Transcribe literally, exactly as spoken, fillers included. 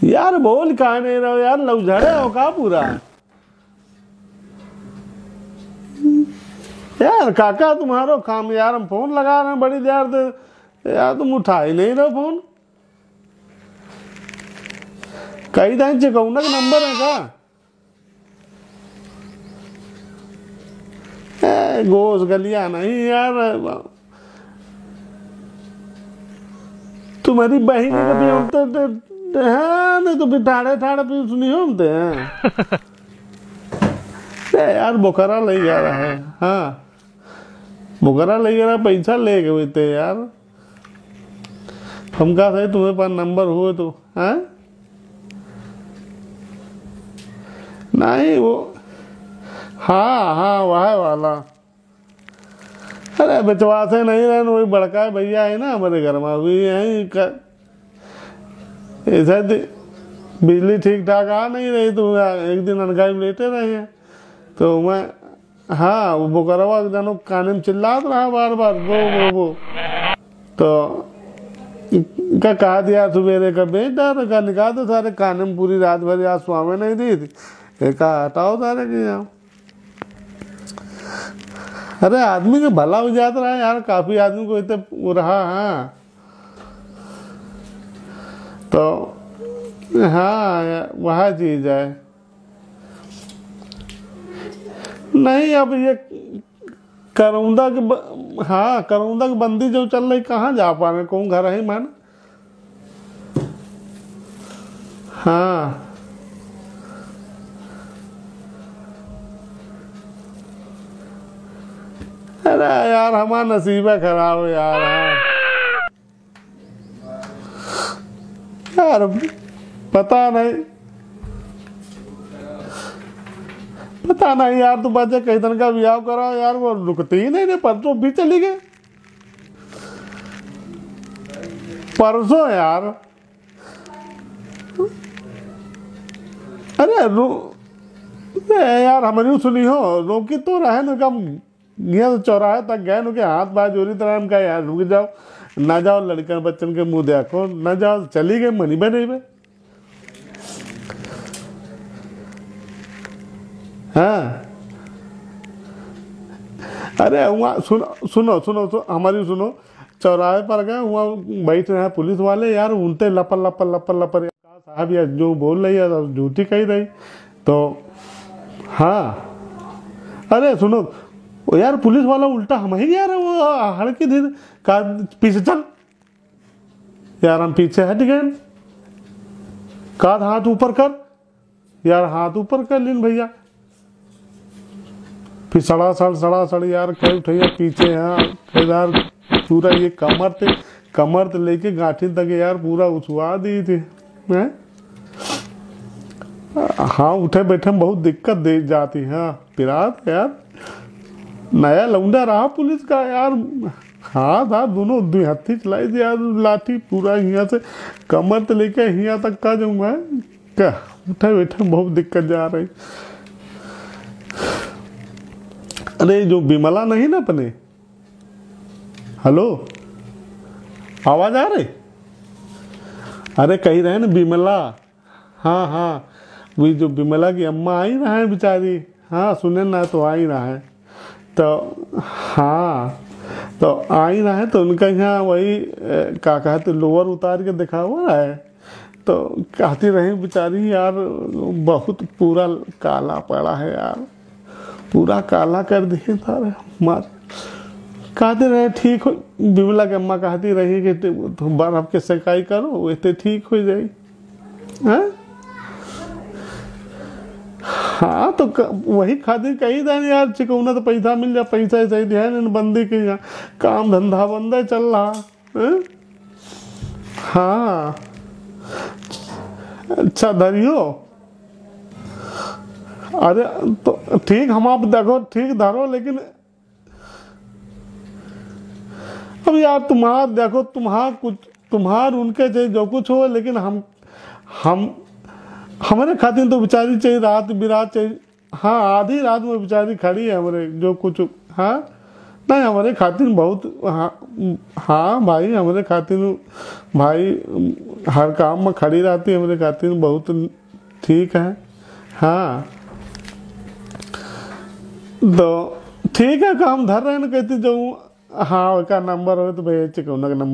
यार, बोल काहे नहीं रहो यार, लौझड़े हो का पूरा? यार, काका तुम्हारो काम यार, हम फोन लगा रहे हैं बड़ी देर से यार, तुम उठा ही नहीं रहो फोन। कही दें चेकौना का नंबर है का? ए, गोस गलिया नहीं यार, तुम्हारी बहन को भी हम तो, तो, तो, हाँ, नहीं तो फिर ठाड़े ठाड़े पे सुनी हो हम तो, हाँ। ए यार, बोकरा ले जा रहा है, हाँ, बोकरा ले जा रहा, पैसा ले गए थे यार। हम कहा थे तुम्हें पास नंबर हुए तो, हाँ? नहीं वो, हाँ, हाँ, वह वाला। अरे, बिचवासे नहीं रहन, वही बड़का भैया है ना हमारे घर में, अभी यहीं का, ऐसा दि-, बिजली ठीक ठाक आ नहीं रही, तो एक दिन अनकाई में लेटे रहे हैं, तो मैं, हाँ, वो बोकरवा जानो काने में चिल्लात रहा बार बार, "वो, वो, वो।" तो का कहा दिया, सुबेरे का बेच डाल, का निकाल दो सारे, काने में पूरी रात भर यार स्वावे नहीं दी थी, ये का हटाओ सारे के यहाँ। अरे, आदमी के भला हो जात रहा है यार, काफी आदमी को इतने वो रहा, हाँ। तो हाँ यार, वह चीज है। नहीं, अब ये करौंदा के ब-, हाँ, करौंदा के बंदी जो चल रही, कहाँ जा पा रहे, कौन घर है मान? हाँ। अरे यार, हमारा नसीबा खराब है यार, हाँ। यार, पता नहीं, पता नहीं यार, तू बच्चे कई दिन का ब्याह करा यार, वो रुकती ही नहीं, नहीं, परसों भी चली गए, परसों यार। अरे रो-, ए यार, हमारी सुनी हो, रोकी तो रहे ना कम, ये तो चौराहे तक गए, उनके हाथ बाय जोरी तरह हम कहा, "यार, रुक जाओ, ना जाओ, लड़कन बच्चन के मुंह देखो, ना जाओ, चली गए, मनी बने बे।" हाँ। अरे, वहाँ सुनो, सुनो, सुनो, सुनो, हमारी सुनो, चौराहे पर गए, वहाँ बैठ रहे हैं पुलिस वाले, यार, उनते लपर, लपर, लपर, लपर। साहब, यार, जो बोल रही है, अब झूठी कही रही। तो, हाँ। अरे, सुनो, ओ यार, पुलिस वाला उल्टा हम ही यार, वो हड़की दिन का पीछे चल। यार, हम पीछे हट गए। का हाथ ऊपर कर। यार, हाथ ऊपर कर लीन भैया। फिर सड़ासड़, सड़ासड़ यार, कई उठैया पीछे यहाँ, यार, पूरा ये कमर ते, कमर ते लेके गांठी तक यार, पूरा उछवा दी थी। हैं? हाँ, उठे बैठे में बहुत दिक्कत दे जाती है, पिरात यार। नया लौंडा रहा पुलिस का यार, हाँ, था दोनों, दो हत्थी चलाई थी यार, लाठी पूरा हियाँ से, कमर ते लेके हियाँ तक का जाऊँगा। का? उठे बैठे में बहुत दिक्कत जा रही। अरे, जो बिमला नहीं ना अपने, हेलो, आवाज आ रही? अरे, कही रहे ना बिमला, हाँ, हाँ, वही जो बिमला की अम्मा आई रहे बेचारी, हाँ, सुने ना तो आई रहे। तो हाँ, तो आई रहे तो उनका यहाँ वही, ए, का कहते, लोअर उतार के दिखावा है। तो कहती रही बेचारी, "यार, बहुत पूरा काला पड़ा है यार, पूरा काला कर दिए सारे हमारे।" कहते रहे, "ठीक हो।" बिमला के अम्मा कहती रही कि "ते-, तो बर्फ के सेकाई करो, वैसे ठीक हो जाई।" हाँ? हाँ, तो क-, वही खातिर कही था यार, चिकौना तो पैसा मिल जा, पैसा ऐसा ही ध्यान इन बंदी के यहाँ काम धंधा बंदा चल रहा। हैं? हाँ। अच्छा, धरियो। अरे, तो ठीक, हम आप देखो, ठीक धरो, लेकिन अब यार, तुम्हार देखो, तुम्हार कुछ, तुम्हार उनके चाहे जो कुछ हो, लेकिन हम, हम, हमारे खातिर तो बेचारी चाहे रात बिरात चाहे हाँ, आधी रात में बेचारी खड़ी है हमरे, जो कुछ, हाँ, नहीं, हमरे खातिर बहुत, हाँ, हाँ भाई, हमरे खातिर भाई हर काम में खड़ी रहती, हमरे खातिर बहुत ठीक है। हाँ, तो ठीक है, काम धर रहे न कहती जो, हाँ, ओका नंबर हो तो भेज, कौन नंबर